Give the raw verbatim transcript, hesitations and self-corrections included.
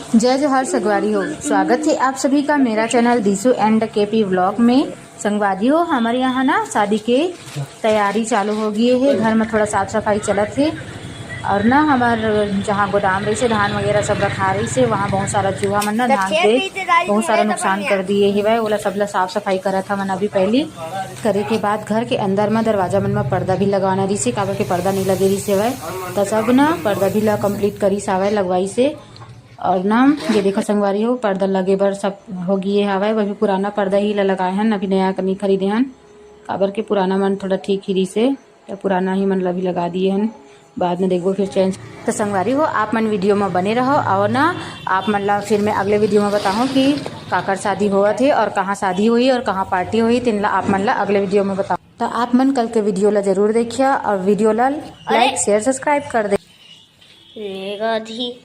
जय जोहार संगवारी हो, स्वागत है आप सभी का मेरा चैनल दीसू एंड केपी व्लॉग में। संगवारी हो, हमारे यहाँ ना शादी के तैयारी चालू हो गई है। घर में थोड़ा साफ सफाई चलत है और ना हमार जहाँ गोदाम रही से धान वगैरह सब रखा रही से, वहाँ बहुत सारा चूहा मन ना धान के बहुत सारा नुकसान कर दिए हेवय। ओला सबला साफ सफाई करत हमन अभी पहली। करे के बाद घर के अंदर में दरवाजा मन में पर्दा भी लगवाना रही से, काबर के पर्दा नहीं लगे रही से हवय, त सब ना पर्दा भी ला कंप्लीट करी सावय लगवाई से। और ना ये देखो संगवारी हो, पर्दा लगे बर सब हो गए हवय। अभी पुराना पर्दा ही ला लगाए हन, अभी नया नहीं खरीदे हन, काबर के पुराना मन थोड़ा ठीक ही रही से, तो पुराना ही मन ला भी लगा दिए हन। बाद में देखबो फिर चेंज। तो संगवारी हो, आप मन वीडियो में बने रहो और ना आप मन ला फिर मैं अगले वीडियो में बताऊँ कि काकर शादी होवत है और कहाँ शादी हुई और कहाँ पार्टी हुई, तेन ला आप मन ला अगले वीडियो में बताऊँ। तो आप मन कल के वीडियो ला जरूर देखिया और वीडियो ला लाइक शेयर सब्सक्राइब कर दे। नेगाधी